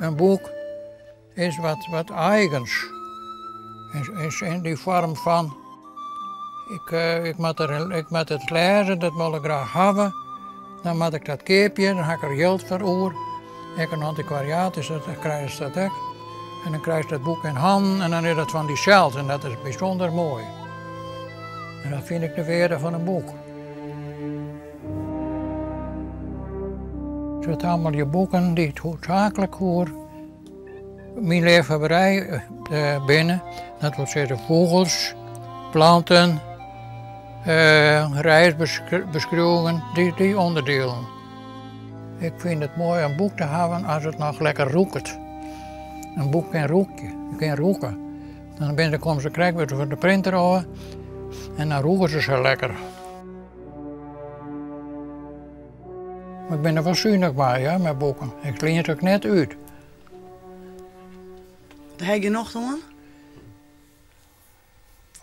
In boek is wat, wat eigens. Is yn dy foarm fan, ik, ik, moat der, ik moat it lêze, dat wol ik graach hawwe. Dan moat ik dat keapje, dan ha ik der jild foar oer. Ek in antikwariaat is dat, dan krijst dat ek. En dan krijst dat boek yn hannen en dan is dat fan dysels en dat is bysûnder moai. En dat fyn ik de wearde fan in boek. Ik sammelje boeken dy't hoedsaaklik oer myn leafhawwerij binne. Dat wol sizze fûgels, planten, reisbeskriuwingen, dy ûnderdielen. Ik fyn it moai in boek te hawwen as it noch lekker rûket. In boek kin rûkje, kin rûke. Dan binne, komme se krekt wer fan de printer ôf en dan rûke se sa lekker. Mar ik bin der wol sunich mei, ja, mei boeken. Ik lien se ek net út. Dêr ha je gjin nocht oan?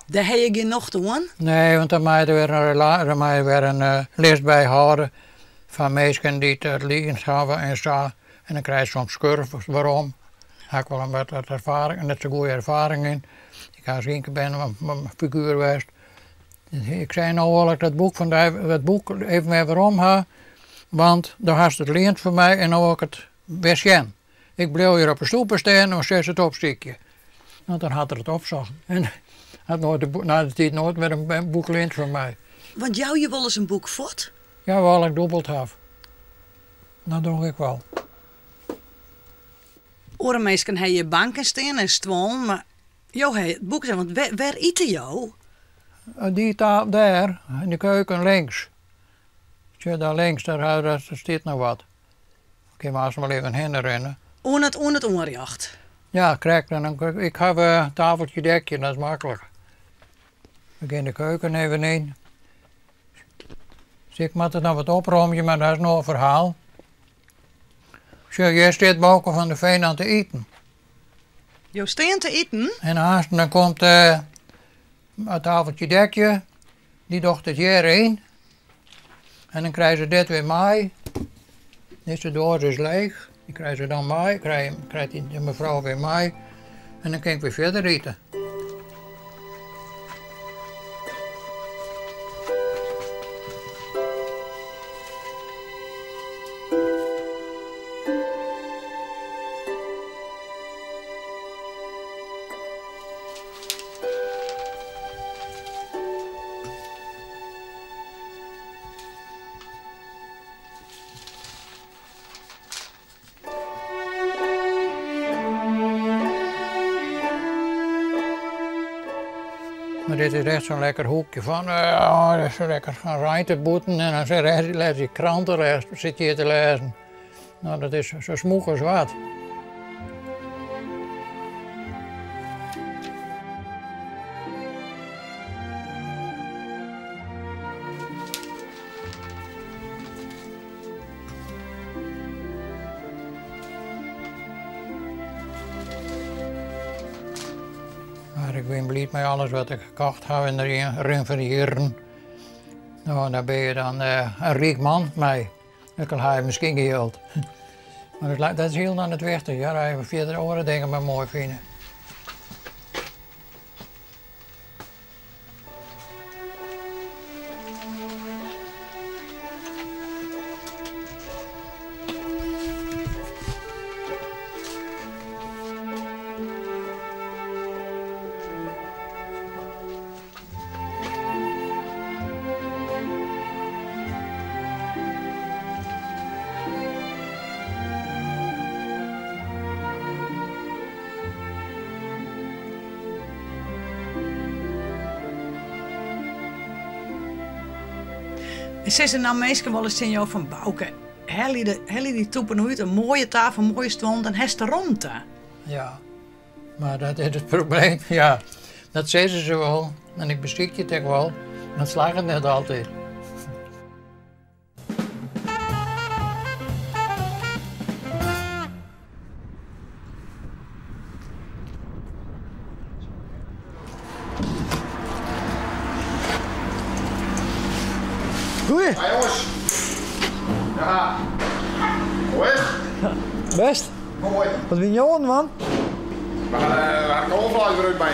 Dêr ha je gjin nocht oan? Nee, want dan moat je der wer in, dan moat je wer in eh, list by hâlde fan minsken dy't it liend hawwe en sa. En dan krijst soms skurf werom. Ha ik wol in wat erfaring, net sa goede erfaring yn. Ik ha ris ien kear bin in figuer west. Ik sei, no wol ik dat boek fan dy, dat boek even wer werom ha, want do hast it liend fan my en no wol ik it wer sjen. Ik bliuw hjir op 'e stoepe stean en silst it opsykje. Want dan hat er it opsocht en hat noait, nei de tiid noait wer in boek liend fan my. Want jou je wolris in boek fuort? Jawol, as ik dûbeld haw. Dat doch ik wol. Oare minsken ha hjir banken stean en stuollen, mar jo ha it boek, want wêr ite jo? Dy tafel dêr, yn de keuken links. Sjoch daar links, dêr stiet noch wat. Kin we aanst wol even hinne rinne. Oan it oan it oanrjocht? Ja, krekt. En dan, ik haw in tafeltje dekje, dat is maklik. We gean de keuken even yn. Ik moat it noch wat opromje, mar dat is in oar ferhaal. Sjoch, hjir stiet Bauke van der Veen oan te iten. Jo stean te iten? En aanst dan komt it tafeltje dekje, dy docht it hjir yn. En dan krije se dit wer mei. Dizze doas is leech, dy krije se dan mei, krijt dy mefrou wer mei. En dan kin ik wer fierder ite. Mar dit is echt sa'n lekker hoekje fan, oh, dat is lekker. Dan reint it bûten en dan lês ik krante, lês, sit hjir te lêzen. No, dat is sa smûk as wat. Mar ik bin bliid mei alles wat ik kocht haw yn de rin fan de jierren. No, dan binne je dan in ryk man mei. Ek al ha je miskien gjin jild. Mar dat is hielendal net wichtich, hear. As je fierder oare dingen mar moai fine. En sizze nou minsken wolris tsjin jo fan Bauke, helje dy tûpen út, in moaie tafel, in moaie stoel, dan hast de romte. Ja. Mar dat is it probleem, ja. Dat sizze se wol en ik besykje it ek wol, mar it slagget net altyd. Goeie. Hi jongens. Ja. Hoe is het? Best. Moai. Wat wie jo oan dwaan? We ha de koalfleis wer út by.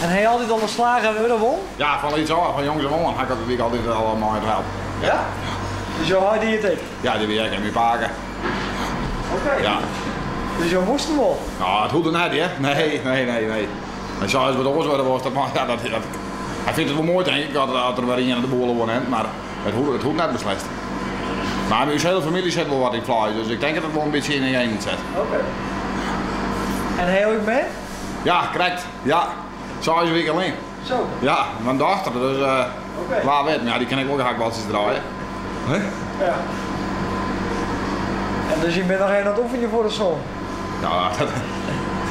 En ha je altyd al de slager wurde wol? Ja, fan lyts ôf, fan jongs af oan ha ik altyd, wie ik altyd al mei it help. Ja? Dus jo heit die it ek? Ja, dy wie ek en myn pake. Oké. Ja. Dus jo moasten wol? No, it hoegde net hear. Nee, nee, nee, nee. Hy sei as wat oars wurde wolst, dat mei, ja, dat, dat, hy fynt it wol moai tink ik, as der wer ien de boel oernimt, mar it hoecht, it hoecht net beslist. Mar ús hiele famylje sit wol wat yn fleis, dus ik tink dat it wol in bytsje yn de genen sit. Oké. En ha jo ek bern? Ja, krekt. Ja. Seis wike lyn. Zo. Ja, myn dochter, dus Oké. wa wit. Mar ja, dy kin ek wol gehaktbaltsjes draaie. Hè? Ja. En dus je bent noch even oan it oefenjen foar de soan? Ja, dat,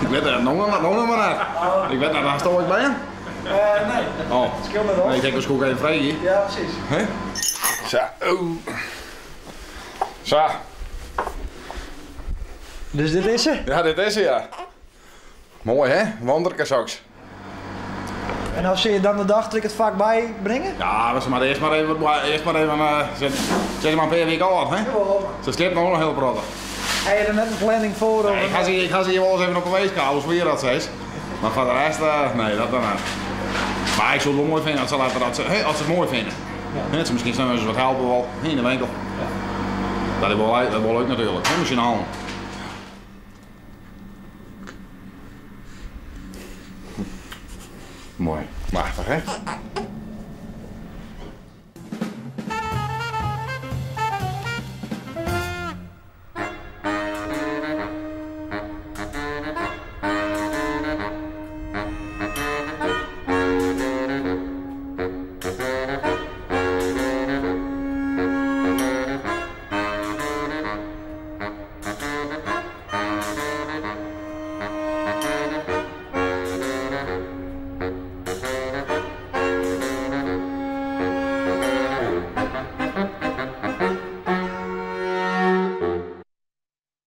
ik wit it no noch mar net. Ik wit net, hasto ek bern? Nee. Oh. Skeelt net op. Nee, ik tink dan soe ik even freegje. Ja, presys. Hè? Sa. Oh. Sa. Dus dit is se? Ja, dit is se, ja. Moai hè, wanderke soks. En dan sil je dan de dochter ek it fak bybringe? Ja, we moatte earst mar even, earst mar even, se is mar in pear wike âld, hè? Se sliept noch in hiel protte. Ha je der net in planning foar? Nee, ik ha se hjir wolris even op de weechskaal, hoe swier dat se is. Mar foar de rest, nee, dat dan net. Mar ik soe it wol moai fine as se letter, as se, hè, as se it moai fine. Hè, dat se miskien snel ris wat helpe wol, hè, yn de winkel. Dat is wol, dat is wol leuk natuerlik, hè, mei syn allen. Moai. Machtich, hè?